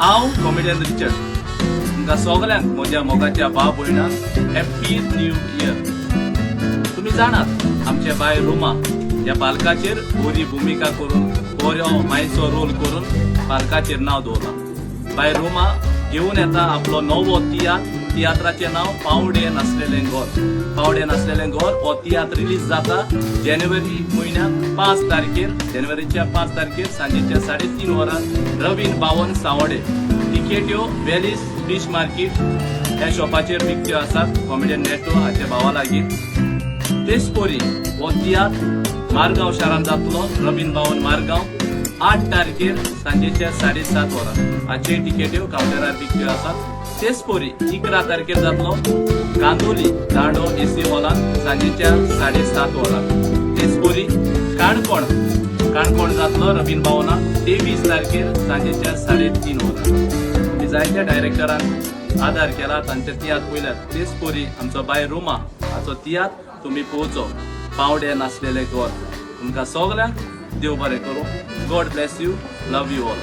हांव comedian Richard तुमकां सगल्यांक म्हज्या मोगाच्या भाव भयणांक हॅप्पी न्यू इयर. तुमी जाणात, आमचे बाय रुमा ह्या पालकाचेर बरी भुमिका करून, बरो मायचो रोल करून पालकाचेर नांव दवरलां. बाय रुमा घेवन येता आपलो नवो तियात्र. तियात्राचें नांव पावडे नासलेलें घर. पावडे नासलेलें घर हो तियात्र रिलीज जाता जानेवारी म्हयन्याक 5 तारखेर, जानेवारीच्या 5 तारखेर सांजेच्या 3:30 वरां, रवीन बावन, सावडे. तिकेट्यो वेलीस फिश मार्केट ह्या शॉपाचेर विकत्यो आसात, कॉमेडियन नेटो हाच्या भावा लागीं. तेच परी हो तियात्र मारगांव शारांत जातलो, रवीन बावन, मारगांव, 8 तारखेर सांजेच्या 7:30 वरां. हाच्यो तिकेट्यो कावंटरार विकत्यो आसात. तेच परी 11 तारखेर जातलो कांदोली दांडो एसी हॉलांत सांजेच्या 7:30 वरां. तेच परी काणकोण, काणकोण जातलो रवीन बावनाक 23 तारखेर सांजेच्या 3:30 वरां. मी जायत्या डायरेक्टरान आदार केला, तांचे तियात्र पळयल्यात. तेच परी आमचो बाय रुमा हाचो तियात्र तुमी पळोवचो, पावडे नासलेले घर. तुमकां सगल्यांक देव बरें करूं. God bless you. Love you all.